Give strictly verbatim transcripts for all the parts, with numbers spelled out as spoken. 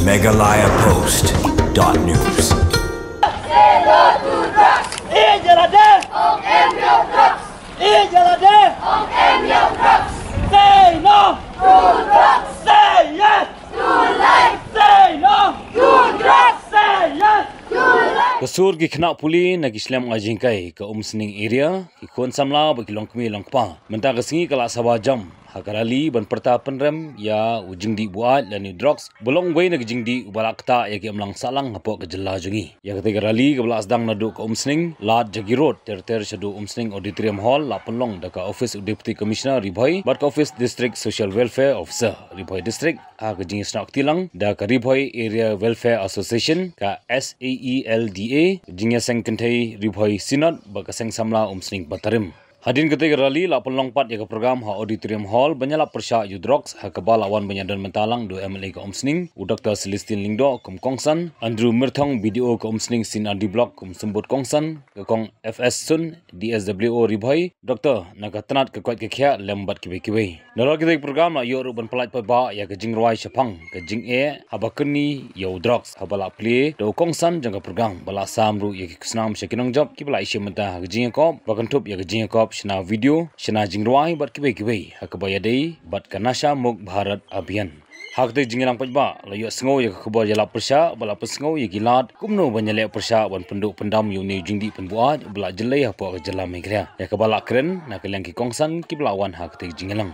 Meghalaya Post dot news. Say no to drugs. Say yes to life. Say no to drugs. Say yes to life. Ka sur ki khynnah pule na ki shlem ai jingkai ka Umsning area, ki khun samla bad ki longkmie longkpa mynta ka sngi ka la sawa jam ha ka rally ban pyrta pynrem ïa u jingdih buaid lane drugs, ba long uwei na ki jingdih uba la ktah ïa ki imlang sahlang hapoh ka jylla jong ngi. Ïa katei ka rally kaba la sdang naduh ka Umsning, Ladjagi Road, ter ter shaduh Umsning Auditorium Hall, la pynlong da ka office u Deputy Commissioner Ri Bhoi bad ka office District Social Welfare Officer Ri Bhoi District, ha ka jingïasnoh kti lang da ka Ri Bhoi Area Welfare Association, ka S A E L D A, jingïaseng kynthei Ri Bhoi Synod bad ka Seng Samla Umsning Batarim. Hadien katei ka rally la pynlong pat ïa ka program ha Auditorium Hall ban ïalap pyrshah ïa u drugs, ha kaba la wan ban ïadon bynta lang da u M L A ka Umsning, u Doctor Celestine Lyngdoh kum kongsan, Andrew Myrthong, B D O ka Umsning C and RD Block kum symbud kongsan, ka Kong F S Sun, D S W O Ri Bhoi, Doctor na ka tnat ka koit ka khiah lem bad kiwei kiwei. Nalor katei ka program la ïoh ruh ban pyllait paidbah ïa ka jingrwai shaphang ka jingeh haba kynni ïa u drugs, haba la plie da u kongsan jong ka program ba la sam ruh ïa ki khusnam sha ki nongjop kiba la ïashim bynta ha ka jingïakop, ba kynthup ïa ka jingïakop shna video, shna jingrwai bad kiwei kiwei, ha kaba ïadei bad ka Nasha Mukt Bharat Abhiyan. Ha katei ka jingïalang paidbah la ïohsngew ïa ka khubor ïalap pyrshah ba la pynsngew ïa ki lad kumno ban ïaleh pyrshah ban pynduh pyndam ïa une u jingdih pynbuaid uba la jyllei hapoh ka jylla Meghalaya, ïa kaba la kren na ka liang ki kongsan kiba la wan ha katei ka jingïalang.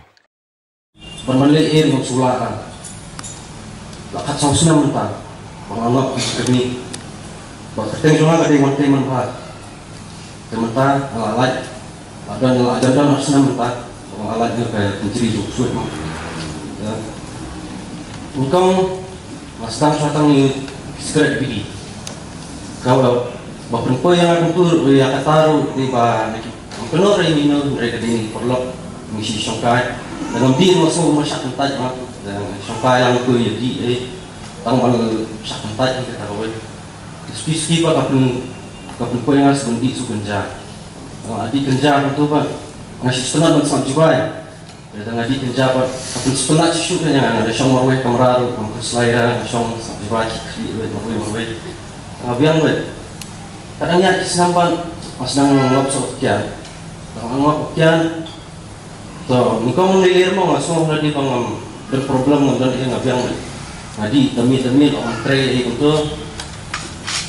Ban ban leh ïa ka sula ka. La khatsaw snem mynta ba nga ngop ka kyrni. Ba kyrteng jong nga ka dei Wantei Manbha. Te mynta nga la lait, la don, la don don ar snem mynta ba nga la lait na ka kynjri jong u ksuid mo. Ïa, nyngkong nga sdang shuwa tang ïa ki sikret bidi. Kaba pynpoi ïa nga kumtu ruh, ïa kata ruh dei ba na ki Ym kynnoh re ïa ngi, hynrei ka dei na ki paralok ngi shu shongkai. Da ngam dih ruh nga sngew kumba shah kyntait ma. Da nga shongkai lang, to ïa dih, eh, tang ba nga shah kyntait ïa kata kawei. Suki suki pat ka pyn, ka pynpoi ïa nga shu ban dih shuh kynja. Da nga dih kynja kumto pat nga shu sngewtynnat ban sngap jubab. Da nga dih kynja pat ka pynsngewtynnat shuh shuh ïa nga, nga da shong marwei kamra ruh, kam khuslai ruh, nga shong sngap jubab khih khih ruh marwei marwei. Nga biang beit. Ka dang ïaid ki snam pat nga sdang ngop sha u kian. Nga ngop u kian. To, nyngkong ngi lir mo, nga sngew lade ba ngam don problem, ngam don ei, nga biang beit. Nga dih da miet da miet, ong trei ei kumto.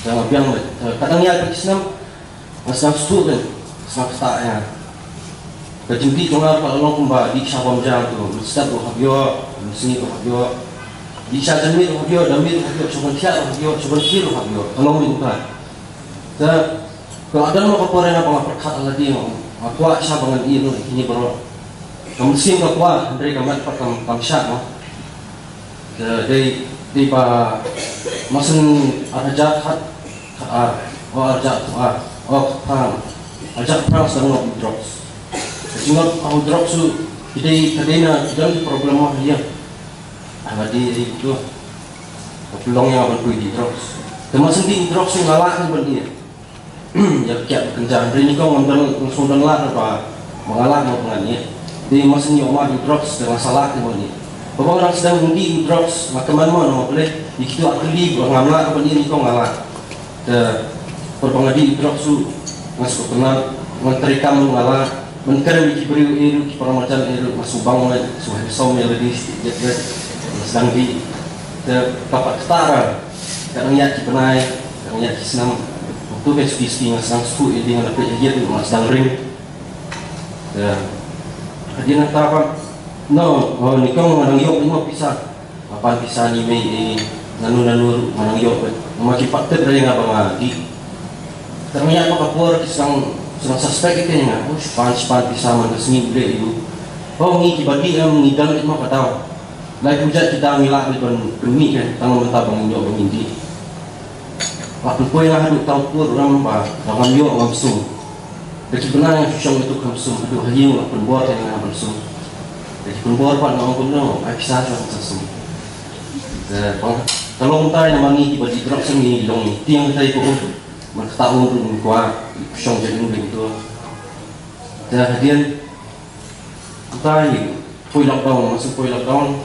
Nga biang beit. To, ka dang ïaid ki snam nga sdang sngewthuh beit, sdang ktah ïa nga. Ka jingdih jong nga ka la long kumba dih sha bym ja to, mynstep ruh hap ïoh, mynsngi ruh hap ïoh. Dih sha janmiet ruh hap ïoh, da miet ruh hap ïoh, sha ban thiah ruh hap ïoh, sha ban khie ruh hap ïoh. Ka long beit kumta. Te ka la don mo ka por ïa nga ba nga pyrkhat ha lade, nga kwah sha ba ngan ïeh noh ïa kine baroh. Ka mynsiem ka kwah, hynrei ka met pat kam, kam shah mo. Te dei, dei ba, mynsiem ar hajar khat, khat ar, o ar hajar khat ar, o khat phra, ar hajar khat phra sdang ngop ïa u drugs. Ka jingngop ïa u drugs ruh ka dei, ka dei na ki don ki problem mo ha ïing. Haba dei, dei kumto. Ka pynlong ïa nga ban poi dih drugs. Te mynsiem dih drugs ruh nga lah ban ïeh. Ïa kiad kynja, hynrei nyngkong ngam don, ngam sngewdon lad ba, ba nga lah mo ba ngan ïeh. Dei mynsiem ïoh ma dih drugs te nga sa lah mo ïeh. Ba ba nga dang sdang dih drugs nga kmen mo na ma Blei. Ïa kito ar tylli ba ngam lah ban ïeh, nyngkong nga lah. Te pyrba nga dih drugs ruh nga sngewtynnat, ngan treikam ruh nga lah. Ban kren ïa ki briew ei ruh, ki para marjan ei ruh, nga sngewbang mo, sngewhandsome ïa lade, ïa lade. Nga sdang dih. Te ka pat ktah ra. Ka dang ïaid ki bnai, ka dang ïaid ki snam. Kumto ka suki suki nga sdang sngewthuh ïa lade, nga la peit ha ïing nga sdang ring. Te hadien nangta pat, no, oh, nyngkong nga dang ïoh ïa nga pisa. Nga pan pisa ne mei, eh, nano nano ruh nga dang ïoh beit. Namar kim pat tip re ïa nga ba nga dih. Te nga ïaid ma ka por ki sdang, sdang suspect ïa nga. Oh, shu pan, shu pan pisa man ka sngi u leh ïa u. Oh, ngi kiba dih em ngi don beit ma ka daw. Lai phew jait ki daw ngi lah beit ban pynmih, kan, tang mynta ba ngin ïoh ba ngin dih. La pynpoi nga haduh Tawpur, ram ba, ba ngam ïoh ngam sum. Da ki bnai nga shu shong ïa u kham sum, haduh ha ïing la pynbor ïa nga ban sum. Da ki pynbor pat nga ong kumno, ai pisa shuwa sa sum. Te bang, ka long kumta namar ngi kiba dih drugs ngi long tieng tai ko. Man kata ong ruh ngi kwah, shong ja ïing beit to. Te hadien kumta ngi poi lockdown, masa poi lockdown.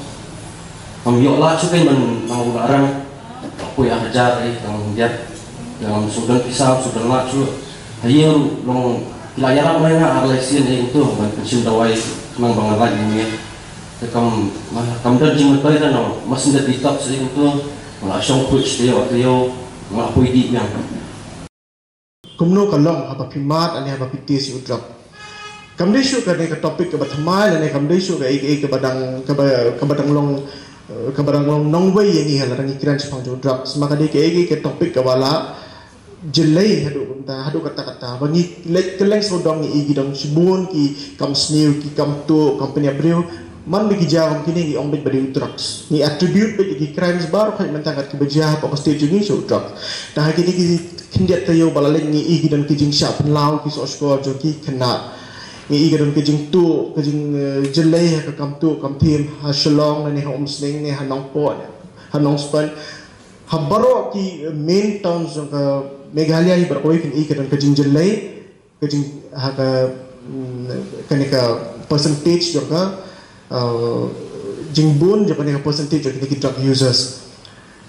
Ngam ïoh lad shuh kein ban nang u la rang. Poi ar hajar, eh, tang diat. Ngam sngewdon pisa, sngewdon lah shuh. Ha ïing ruh long ki la ïarap ma nga ar lai sien, eh, kumto ban pynshim dawai khnang ba ngan lait ïa u miet. Te kam, ma, kam don jingmyntoi, te nga must detox, eh, kumto. Nga la shong khuid taïew taïew, nga la poi dih biang. Kumno ka long haba phi mad lane haba phi test ïa u drug? Kam dei shuh kane ka topic kaba thymmai lane kam dei shuh kaei kaei kaba dang, kaba, kaba dang long, eh, kaba dang long nongwei ïa ngi ha la dang ngi kren shaphang jong u drug. Sma ka dei kaei kaei ka topic kaba la jyllei haduh mynta, haduh katta katta. Ba ngi leit kylleng sawdong ngi i ki dang shibun ki kam sniew, ki kam tuh, kam pynïap briew. Man ba ki jia kum kine ngi ong beit ba dei u drugs. Ngi attribute beit ki crimes baroh khoit mynta kat kiba jia hapoh ka state jong ngi sha u drugs. Te ha kine ki khyndiat taïew ba la leit ngi i ki don ki jingshah pynlaw ki sohshkor jong ki khynnah. Ngi i ki don ki jingtuh, ki jing, eh, jyllei ha ka kam tuh kam thiem ha Shillong ne ha Umsning ne ha Nongpoh ne ha Nongstoiñ. Ha baroh ki, eh, main towns jong ka Meghalaya hi baroh kawei phin i ki don ka jingjyllei. Ka jing, ha ka, mm, kane ka percentage jong ka, uh, jingbun jong kane ka percentage jong kine ki drug users.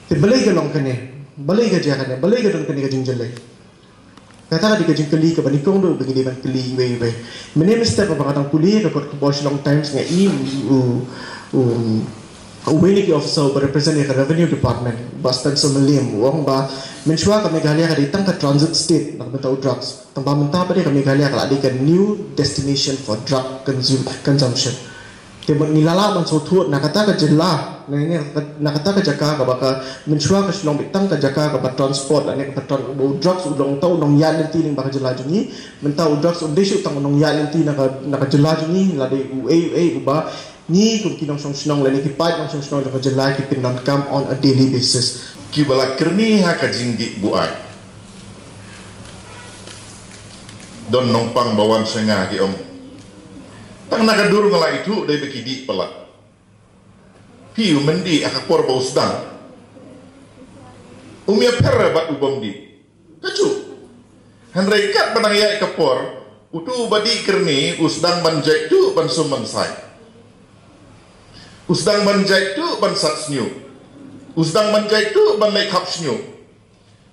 Te balei ka long kane, balei ka jia kane, balei ka don kane ka jingjyllei? Kata ka dei ka jingkylli kaba nyngkong ruh ba ngi dei ban kylli iwei iwei. Mynne mynstep ba nga dang pule ka kot khubor Shillong Times nga i u, u, u, uwei na ki officer uba represent ïa ka revenue department, Bah Spencer Mylliem, u ong ba mynshuwa ka Meghalaya ka dei tang ka transit state na ka bynta u drugs. Tang ba mynta pat ka Meghalaya ka la dei ka new destination for drug consum-, consumption. Te mut ngi la lah ban sngewthuh na kata ka jylla, na, na, na kata ka jaka kaba ka mynshuwa ka Shillong beit tang ka jaka kaba transport lane kaba tran-, ba u drugs u long tang u nongïaid lynti lyngba ka jylla jong ngi. Mynta u drugs um dei shuh tang u nongïaid lynti na ka, na ka jylla jong ngi, la dei uei uei uba ngi kum ki nongshong shnong lane ki paid nongshong shnong jong ka jylla ki pyndonkam on a daily basis. Kiba la kyrni ha ka jingdih buaid. Don nongpang ba wan sha nga ki ong, tang na ka dur nga la ithuh dei ba ki dih palat. Phi u myndih ha ka por ba u sdang, um ïapher bad u bym dih. Kajuh. Hynrei katba dang ïaid ka por, uto uba dih kyrni u sdang ban jait tuh ban sum ban sai. U sdang ban jait tuh ban sat sniew. U sdang ban jait tuh ban leit khap sniew.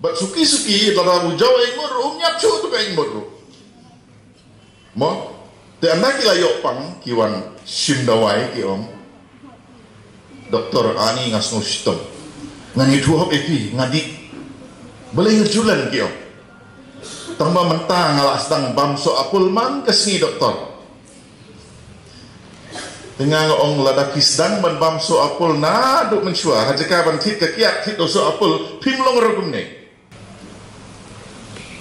Bad suki suki lada u jaw ïa i mut ruh um ïap shuh tu ka i mut ruh. Mo? Te ynda ki la ïoh pang ki wan shim dawai ki ong, Doktor, ani nga sngew shitom. Ngan ïathuh hok ïa phi, nga dih. Balei nga ju len, ki ong. Tang ba mynta nga la sdang bam soh apul man ka sngi, Doktor. Te nga ong lada phi sdang ban bam soh apul naduh mynshuwa, ha jaka ban thied ka kiad thied da u soh apul, phim long ruh kumne.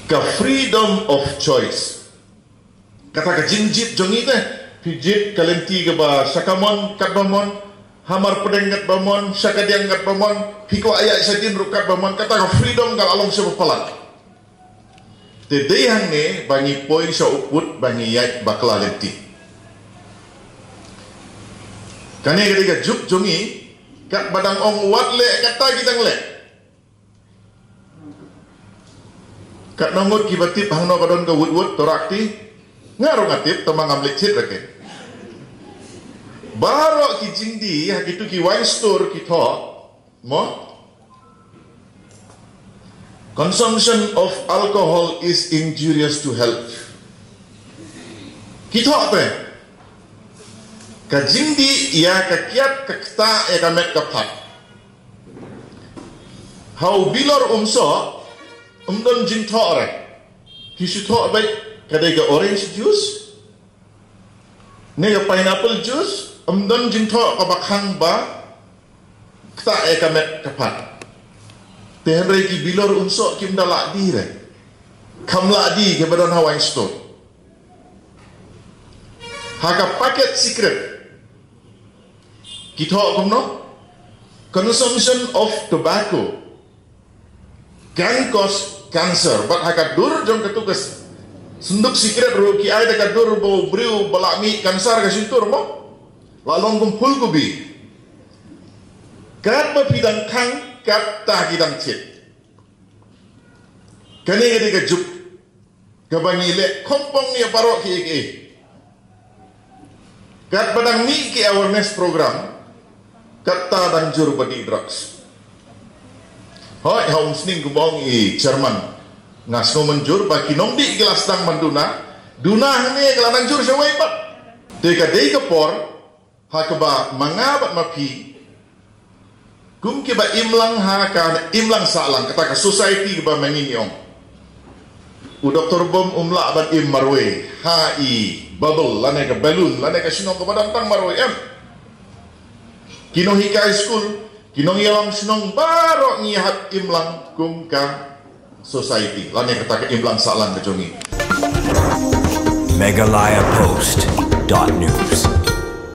Ka freedom of choice. Kata ka jingjied jong ngi te, phi jied ka lynti kaba sha kamon katba mon, hamar pdeng katba mon, sha kadiang katba mon, phi kwah ïaid shadien ruh katba mon, kata ka freedom ka la long shibun palat. Te dei hangne ba ngi poi sha u pud ba ngi ïaid bakla lynti. Kane ka dei ka juk jong ngi, katba dang ong wat leh kata ki dang leh. Katno ngut kiba tip hangno ka don ka wut wut, to rah kti. Nga ruh nga tip, tang ba ngam leit thied re ki. Baroh ki jingdih ha kitu ki wine store ki thoh, mo? Consumption of alcohol is injurious to health. Ki thoh te, ka jingdih ïa ka kiad ka ktah ïa ka met ka phad. Ha u bilor umsoh, um don jingthoh re. Ki shu thoh beit ka dei ka orange juice ne ka pineapple juice, um don jingthoh kaba khang ba ktah ïa ka met ka phad. Te hynrei ki bilor umsoh kim da lah die re. Kham lah die kiba don ha wine store. Ha ka paket sikret ki thoh kumno? Consumption of tobacco can cause cancer. Bad ha ka dur jong katu ka s-, synduk sikret ruh ki ai da ka dur ba u briew ba la mih cancer ka shyntur, mo? La long kum phul kubi. Katba phi dang khang, kata ki dang thied. Kane ka dei ka juk kaba ngi leh kongpong ïa baroh kiei kiei. Katba dang mih ki awareness program, kata dang jur ba dih drugs. Hoi, ha umsning kumba ong i chairman, nga sngew mynjur ba ki nongdih ki la sdang ban duna, duna hangne ka la nang jur shawei pat. Te ka dei ka por ha kaba ma nga bad ma phi, kum kiba imlang ha ka imlang sahlang, kata ka society kaba ma ngi ngi ong. U Doktor Bom um lah ban im marwei ha i bubble lane ka balloon lane ka shnong kaba dang tang marwei, em. Ki nonghikai skul, ki nongïalam shnong baroh ngi hap imlang kum ka society lane kata ka imlang sahlang ka jong ngi. Meghalaya Post dot news.